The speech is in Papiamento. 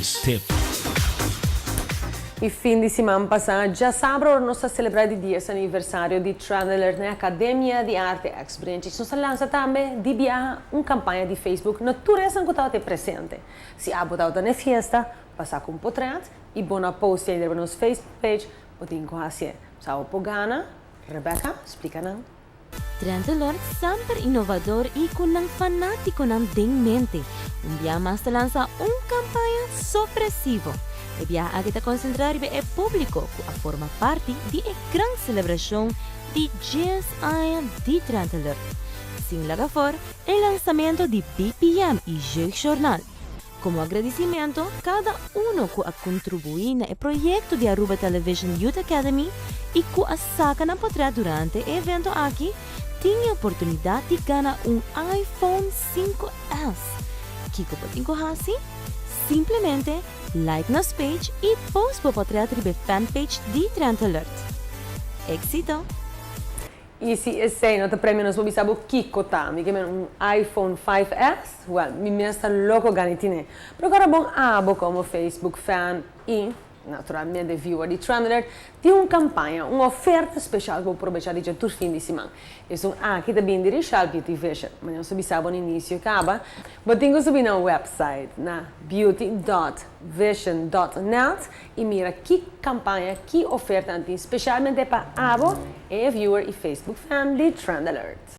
News Tip. E fin di siman pasa, diasabra, nos a celebra e 10 aniversario di Trend Alert na Academia di Arte Ex Branch. Nos a lansa tambe di biaha un campaña di Facebook na tur esnan cu tabata presente. Si abo tabata na fiesta, pasa cu un portret y bo no a post ainda na nos Facebook page, bo tin cu haci. Sa bo gana? Rebecca, splica nan. Trend Alert, semper inovador y cu nan fanaticonan den mente, un biaha mas ta lansa un campaña sorpresivo. E biaha aki ta concentra riba e publico cu a forma parti di e gran celebracion di 10 aña di Trend Alert. Sin laga afo e lansamento di BPM y Jeugdjournaal. Como agradecimento, cada uno cu a contribui na e proyecto di Aruba Television Youth Academy y cu a saca nan portret durante e evento aki, tin e oportunidad di gana un iPhone 5S. Kico bo tin cu haci? Simplemente like nos page y post bo portret riba fanpage di Trend Alert. Exito! Y si esey no ta premio, nos por bisa bo kico ta. Mi kiermen, un iPhone 5S, well, mi mes ta loco gana di tine. Pero awor bon, abo como Facebook fan y naturalmente viewer di Trend Alert, tin un campaña, un oferta special pa aprovecha di tur fin di siman. Esun aki ta bin di Richelle Beauty Vision. Mas nos a bisa na inicio caba. Bo tin cu subi na website na beauty.vision.net y mira ki campaña, ki oferta tin specialmente pa abo, e viewer y Facebook fan di Trend Alert.